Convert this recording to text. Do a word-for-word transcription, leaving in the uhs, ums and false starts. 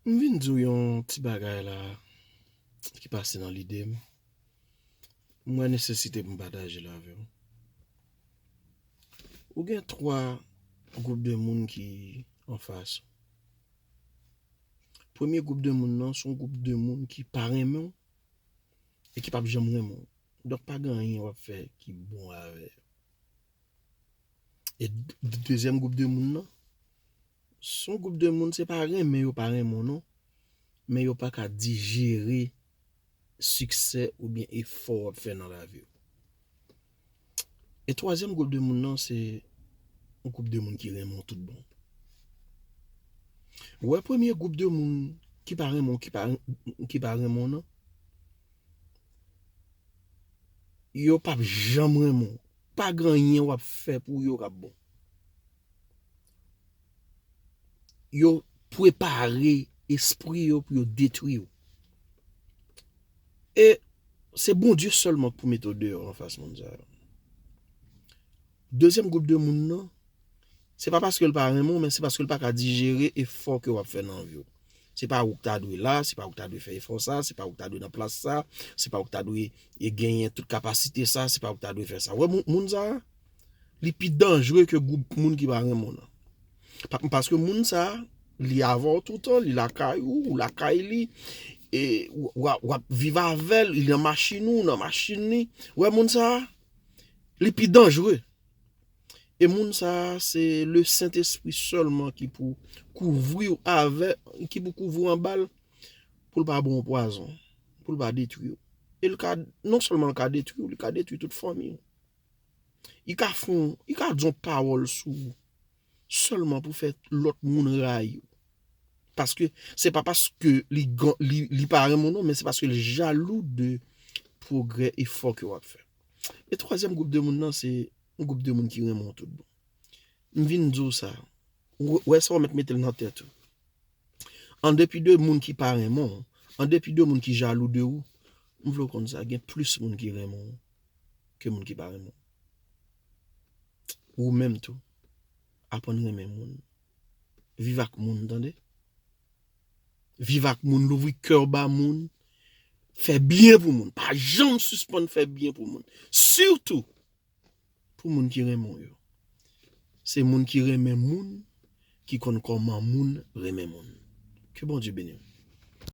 M vin di w yon ti bagay la ki pase nan lide m. M wè nesesite pou m pataje l avè w. Ou gen twa gwoup de moun ki anfas ou. Premye gwoup de moun nan, se yon gwoup de moun ki pa renmen w e ki p ap janm renmen w. Donk, pa gen anyen w ap fè ki bon avè yo. E d-, dezyèm gwoup de moun nan, se yon gwoup de moun, se pa renmen yo pa renmen w non, men yo pa ka dijere siksè oubyen efò w ap fè nan lavi w. E twazyèm gwoup de moun nan, se yon gwoup de moun ki renmen w tout bon. Ou wè premye gwoup de moun ki pa renmen w, ki pa, ki pa renmen w nan, yo p ap janm renmen w. Pa gen anyen w ap fè pou yo k ap bon. Yo prepare espri yo pou yo detwi w. E se Bondye sèlman k pou mete w deyò anfas moun sa yo. Dezyèm gwoup de moun nan, se pa paske l pa renmen w, men se paske l pa ka dijere efò ke w ap fè nan vi w. Se pa ou k ta dwe la, se pa ou k ta dwe fè efò sa, se pa ou k ta dwe nan plas sa, se pa ou k ta dwe e genyen tout kapasite sa, se pa ou k ta dwe fè sa. Ou wè moun, moun sa a, li pi danjere ke gwoup moun ki pa renmen w nan. Pa-, paske moun sa a, li avè w toutan, li lakay ou, ou lakay li, e w, w, w ap viv avè l, li nan machin ou, ou nan machin li. Ou wè moun sa a, li pi danjere. E moun sa a, se le Sentespri sèlman ki pou kouvri w avè, ki pou kouvri w anba l, pou l pa ba w pwazon, pou l pa detwi w. E l ka, non sèlman l ka detwi w, li ka detwi tout fanmi w. Li ka fè w, li ka di yon pawòl sou ou, sèlman pou fè lòt moun rayi w. Paske se pa paske li, li, li pa renmen w non, men se paske l jalou de pwogrè, efò ke w ap fè. E twazyèm gwoup de moun nan, se yon gwoup de moun ki renmen w tout bon. M vin di w sa. Ou wè sa, w mèt mete l nan tèt ou. An depi de moun ki pa renmen w, an depi de moun ki jalou de ou, m vle w konn sa, gen plis moun ki renmen w ke moun ki pa renmen w. Ou menm tou, aprann renmen moun. Viv ak moun, tande? Viv ak moun, louvri kè w ba moun, fè byen pou moun. Pa janm sispann fè byen pou moun. Sitou pou moun ki renmen w yo. Se moun ki renmen moun ki konn kòman moun renmen moun. Ke Bondye beni w.